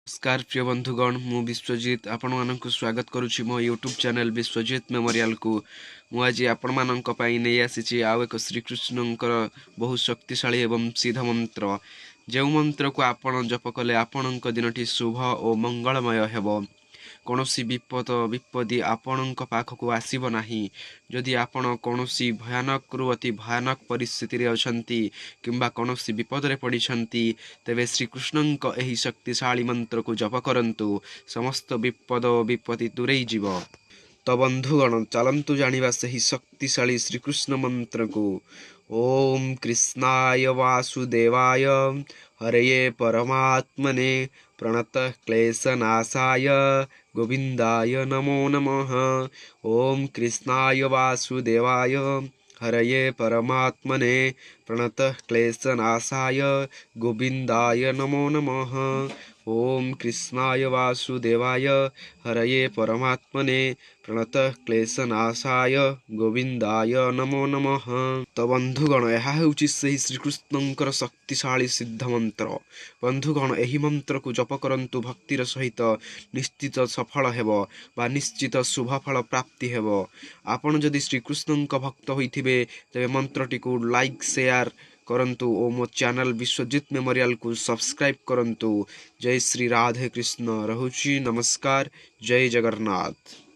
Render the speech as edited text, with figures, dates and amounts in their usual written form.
ନମସ୍କାର ପ୍ରିୟ ବନ୍ଧୁଗଣ, ମୁଁ ବିଶ୍ୱଜିତ ଆପଣମାନଙ୍କୁ ସ୍ୱାଗତ କରୁଛି ମୋ ୟୁଟ୍ୟୁବ୍ ଚ୍ୟାନେଲ୍ ବିଶ୍ୱଜିତ ମେମୋରିଆଲକୁ। ମୁଁ ଆଜି ଆପଣମାନଙ୍କ ପାଇଁ ନେଇ ଆସିଛି ଆଉ ଏକ ଶ୍ରୀକୃଷ୍ଣଙ୍କର ବହୁ ଶକ୍ତିଶାଳୀ ଏବଂ ସିଦ୍ଧ ମନ୍ତ୍ର, ଯେଉଁ ମନ୍ତ୍ରକୁ ଆପଣ ଜପ କଲେ ଆପଣଙ୍କ ଦିନଟି ଶୁଭ ଓ ମଙ୍ଗଳମୟ ହେବ। କୌଣସି ବିପଦ ବିପତ୍ତି ଆପଣଙ୍କ ପାଖକୁ ଆସିବ ନାହିଁ। ଯଦି ଆପଣ କୌଣସି ଭୟାନକରୁ ଅତି ଭୟାନକ ପରିସ୍ଥିତିରେ ଅଛନ୍ତି କିମ୍ବା କୌଣସି ବିପଦରେ ପଡ଼ିଛନ୍ତି, ତେବେ ଶ୍ରୀକୃଷ୍ଣଙ୍କ ଏହି ଶକ୍ତିଶାଳୀ ମନ୍ତ୍ରକୁ ଜପ କରନ୍ତୁ, ସମସ୍ତ ବିପଦ ଓ ବିପତ୍ତି ଦୂରେଇ ଯିବ। ତ ବନ୍ଧୁଗଣ, ଚାଲନ୍ତୁ ଜାଣିବା ସେହି ଶକ୍ତିଶାଳୀ ଶ୍ରୀକୃଷ୍ଣ ମନ୍ତ୍ରକୁ। ଓମ୍ କୃଷ୍ଣାୟ ବାସୁଦେବାୟ ହରୟେ ପରମାତ୍ମନେ ପ୍ରଣତ କ୍ଲେଶନାଶାୟ ଗୋବିନ୍ଦାୟ ନମୋ ନମଃ। ଓମ୍ କୃଷ୍ଣାୟ ବାସୁଦେବାୟ ହରୟେ ପରମାତ୍ମନେ ପ୍ରଣତ କ୍ଲେଶନାଶାୟ ଗୋବିନ୍ଦାୟ ନମୋ ନମଃ। ଓମ୍ କୃଷ୍ଣାୟ ବାସୁଦେବାୟ ହରୟେ ପରମାତ୍ମନେ ପ୍ରଣତ କ୍ଲେଶନାଶାୟ ଗୋବିନ୍ଦାୟ ନମୋ ନମଃ। ତ ବନ୍ଧୁଗଣ, ଏହା ହେଉଛି ସେହି ଶ୍ରୀକୃଷ୍ଣଙ୍କର ଶକ୍ତିଶାଳୀ ସିଦ୍ଧ ମନ୍ତ୍ର। ବନ୍ଧୁଗଣ, ଏହି ମନ୍ତ୍ରକୁ ଜପ କରନ୍ତୁ ଭକ୍ତିର ସହିତ, ନିଶ୍ଚିତ ସଫଳ ହେବ ବା ନିଶ୍ଚିତ ଶୁଭ ଫଳ ପ୍ରାପ୍ତି ହେବ। ଆପଣ ଯଦି ଶ୍ରୀକୃଷ୍ଣଙ୍କ ଭକ୍ତ ହୋଇଥିବେ, ତେବେ ମନ୍ତ୍ରଟିକୁ ଲାଇକ୍, ସେୟାର କରନ୍ତୁ ଓ ମୋ ଚ୍ୟାନେଲ୍ ବିଶ୍ୱଜିତ ମେମୋରିଆଲକୁ ସବସ୍କ୍ରାଇବ୍ କରନ୍ତୁ। ଜୟ ଶ୍ରୀ ରାଧେ କୃଷ୍ଣ। ରହୁଛି, ନମସ୍କାର, ଜୟ ଜଗନ୍ନାଥ।